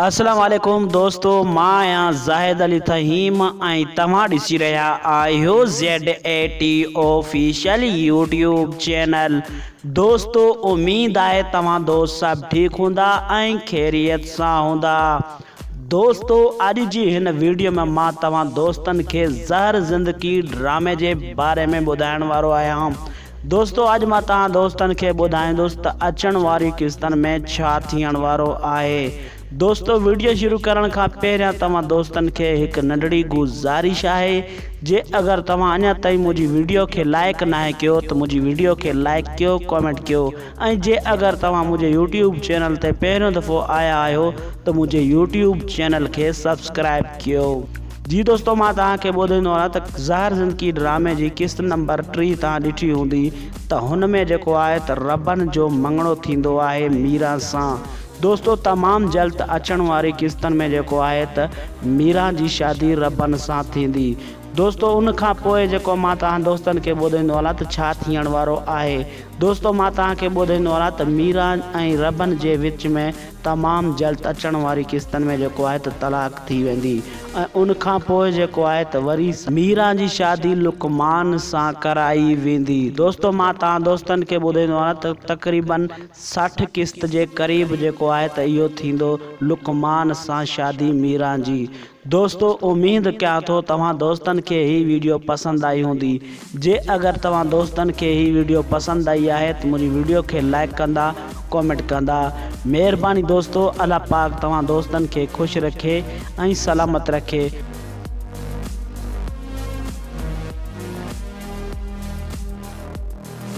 السلام عليڪم دوستو مان آهيان زاهد علي ٿهيم ۽ توهان ڏسي رهيا آهيو Z A T official YouTube channel دوستو اميد آهي توهان دوست سڀ ٺيڪ هوندا ۽ خيريت سان هوندا دوستو اڄ جي هن ويڊيو ۾ مان توهان دوستن کي زهر زندگي ڊرامي جي باري ۾ ٻڌائڻ وارو آهيان دوستو اڄ مان توهان دوستن کي ٻڌائيندس ته اچڻ واري قسطن ۾ ڇا ٿيڻ وارو آهي. دوستو وڊيو شروع ڪرڻ کان پهريان توهان دوستن کي هڪ ننڍڙي گذارش آهي جي اگر توهان اڃا تائين منهنجي وڊيو کي لائيڪ ناهي ڪيو ته منهنجي وڊيو کي لائيڪ ڪيو ڪامينٽ ڪيو ۽ جي اگر توهان منهنجي يوٽيوب چينل تي پهريون دفعو آيا آهيو ته منهنجي يوٽيوب چينل کي سبسڪرائيب ڪيو. جي دوستو مان توهان کي ٻڌائيندو هلان ته زهر زندگي ڊرامي جي قسط نمبر 30 توهان ڏٺي هوندي ته هن ۾ جيڪو آهي ته ربن جو مڱڻو ٿيندو آهي ميران سان دوستو تمام جلد اچڻ واري قسطن ۾ جيڪو آهي ته ميران جي شادي ربن سان ٿيندي دوستو ان کان پوء جيڪو مان توهان دوستن کي ٻڌائيندو هلان ته ڇا ٿيڻ وارو آهي دوستو مان توهان کي ٻڌائيندو هلان ته ميران ۽ ربن جي وچ ۾ تمام جلد اچڻ واري قسطن ۾ جيڪو آهي ته طلاق ٿي ويندي ۽ ان کان پوء جيڪو آهي ته وري ميران جي شادي لقمان سان ڪرائي ويندي دوستو مان توهان دوستن کي ٻڌائيندو هلان ته تقريبن 60 قسط جي قريب جيڪو آهي ته اهو ٿيندو لقمان سان شادي ميران جي دوستو اميد ڪيان ٿو توهان دوستن کي هي ويڊيو پسند آئي هوندي جي اگر توهان دوستن کي هي ويڊيو پسند آئي آهي ته منهنجي ويڊيو کي لائيڪ ڪندا ڪومينٽ ڪندا مهرباني دوستو الله پاڪ توهان دوستن کي خوش رکي ۽ سلامت رکي.